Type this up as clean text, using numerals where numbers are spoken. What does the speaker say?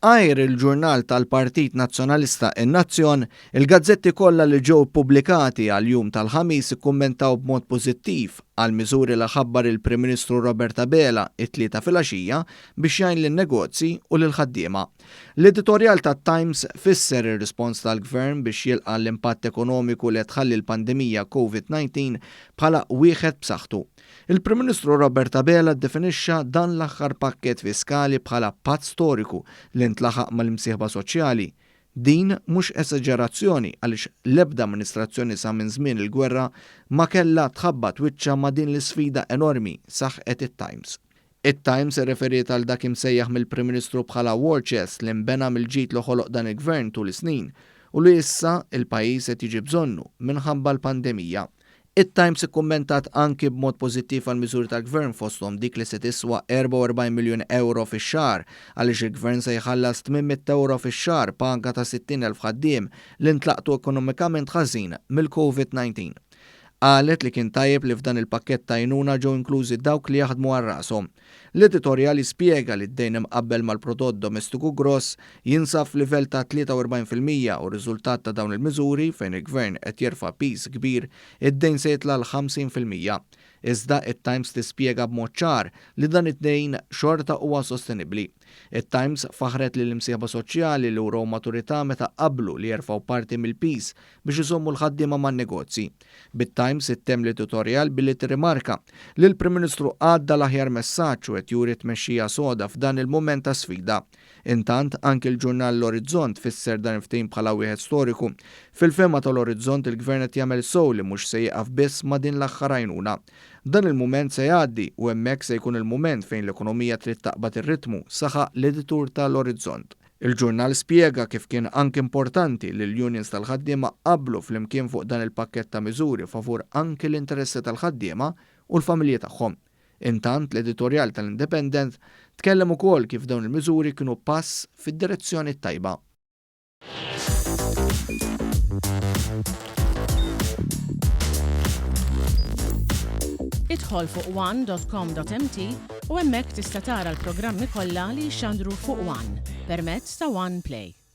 Għajr il-ġurnal tal-Partit Nazzjonalista In-Nazzjon, il-gazzetti kollha li ġew ippubblikati għall-jum tal-Ħamis ikkummentaw b'mod pożittiv għall-miżuri li ħabbar il-Prim Ministru Robert Abela t-Tlieta filgħaxija biex jgħin lin-negozji u lill-ħaddiema. L-editorjal tat-Times fisser ir-rispons tal-Gvern biex jilqa' l-impatt ekonomiku li qed tħalli l-pandemija Covid 19 bħala wieħed b'saħħtu. Il-Prim Ministru Robert Abela ddefinixxa dan l-aħħar pakkett fiskali bħala patt storiku li ntlaħaq mal-imsieħba soċjali. Din mhux esaġerazzjoni għaliex l-ebda amministrazzjoni sa minn żmien il-gwerra ma kellha tħabbat wiċċha ma' din l-isfida enormi, saħqet it-Times. It-Times irreferiet għal dak imsejjaħ mill-Prim Ministru bħala war chest li nbena mill-ġid li ħoloq dan il-Gvern tul is-snin u li issa l-pajjiż qed jiġi bżonnu minħabba l-pandemija. It-Times ikkummentat anki b'mod pożittiv għall-miżuri tal-Gvern fosthom dik li se tiswa 44 miljun ewro fix-xahar għaliex il-Gvern se jħallas 800 ewro fix-xahar paga ta' 60,000 ħaddiem li ntlaqtu ekonomikament ħażin mill-Covid 19. Qalet li kien tajjeb li f'dan il-pakkett ta' għajnuna ġew inklużi dawk li jaħdmu għal rashom. L-editorjal jispjega li d-dejn imqabbel mal-prodott domestiku gross jinsab f'livell ta' 43% u riżultat ta' dawn il-miżuri, fejn il-Gvern qed jerfa' piż kbir, id-dejn se jitla' għal 50%. Iżda, it-Times tispjega b'mod ċar li dan id-dejn xorta huwa sostenibbli. It-Times faħħret lill-imsieħba soċjali li wrew maturità meta qablu li jerfgħu parti mill-piż biex iżommu l-ħaddiema man-negozji. Bit-Times ittemm l-editorjal billi tirrimarka li l-Prim Ministru għadda l-aħjar messaġġ u qed juri tmexxija soda f'dan il-mument ta' sfida. Intant, anki l-ġurnal L-Orizzont fisser dan il-ftehim bħala wieħed storiku. Fil-fehma ta' L-Orizzont il-Gvern qed jagħmel sew li mhux se jieqaf biss ma' din l-aħħar għajnuna. Dan il-mument se jgħaddi u hemmhekk se jkun il-mument fejn l-ekonomija trid taqbad ir-ritmu, saħaq l-editur ta' L-Orizzont. Il-ġurnal spjega kif kien anki importanti li l-unions tal-ħaddiema qablu flimkien fuq dan il-pakkett ta' miżuri favur anki l-interessi tal-ħaddiema u l-familji tagħhom. Intant, l-editorjal tal-Independent tkellem ukoll kif dawn il-miżuri kienu pass fid-direzzjoni t-tajba. Idħol fuq one.com.mt u hemmhekk tista' tara l-programmi kollha li jixxandru fuq One permezz ta' One Play.